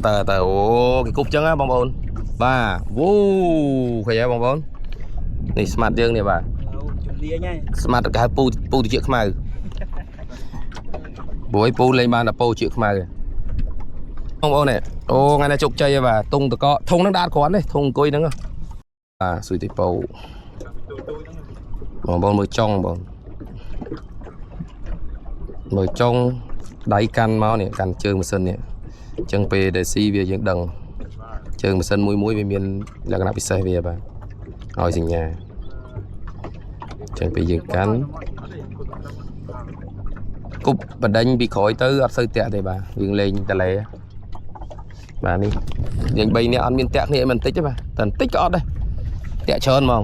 តើតើអូគេគប់ចឹងហ៎បងប្អូនបាទវូឃើញហើយបងប្អូននេះស្មាត់យើងនេះបាទ ជំនាញហើយ ស្មាត់គេហៅពូពូតិចខ្មៅព្រោះឯពូលេងបានតែពូជាខ្មៅបងប្អូននេះអូថ្ងៃនេះជោគជ័យហើយបាទទុងតកធុងហ្នឹងដាតគ្រាន់ទេធុងអង្គុយហ្នឹងបាទស៊ុយទីពោបងប្អូនមើលចុងបងមើលចុងដៃកាន់មកនេះកាន់ជើងម៉ាស៊ីននេះអញ្ចឹងពេលដែលស៊ីវាយើងដឹងជើងម៉ាស៊ីនមួយមួយវាមានលក្ខណៈពិសេសវាបាទឲ្យសញ្ញាអញ្ចឹងពេលយើងកាន់គប់បដិញពីក្រោយទៅអត់សូវតាក់ទេបាទយើងលេងតលេបាទនេះយើង3នាក់អត់មានតាក់គ្នាអីមិនតិចទេបាទតែបន្តិចក៏អត់ដែរតាក់ច្រើនហ្មង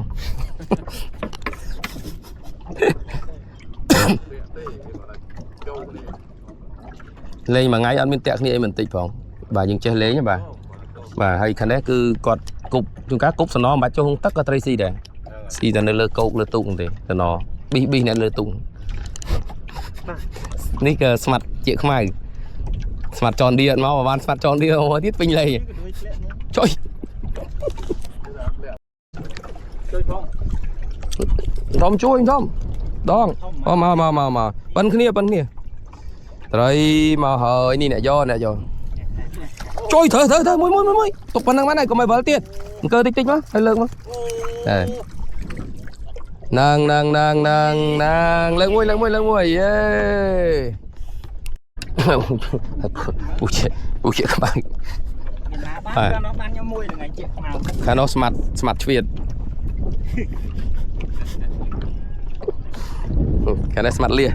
លេងមួយថ្ងៃអត់មានតាក់គ្នាអីមិនតិចផងបាទយើងចេះលេងហ៎បាទបាទហើយខាងនេះគឺគាត់គប់ជួនកាលគប់សំណមិនបាច់ចូលក្នុងទឹកក៏ត្រីស៊ីដែរស៊ីតែនៅលើគោកលើទូកហ្នឹងទេសណប៊ីសប៊ីសអ្នកលើទូកនេះក៏ស្មាត់ជាខ្មៅស្មាត់ចនឌីអត់មកបើបានស្មាត់ចនឌីមកទៀតពេញលេងចុយ ជួយផង ធំជួយធំដងអូមកមកមកមកប៉ិនគ្នាប៉ិនគ្នាត្រីមកហើយនេះអ្នកយកអ្នកយក ជួយធ្វើធ្វើធ្វើមួយមួយមួយមួយទុកប៉ុណ្្នឹងបានហើយកុំឲ្យវិលទៀតអង្គើតិចតិចមកហើយលើកមកតែណាងណាងណាងណាងណាងលើកមួយលើកមួយលើកមួយយេពូជាពូជាក្បាំង មានណាបានកាលនោះបានខ្ញុំមួយថ្ងៃជាខ្មៅ ខាងនោះស្មាត់ស្មាត់ឆ្វៀតខាងនេះស្មាត់លៀ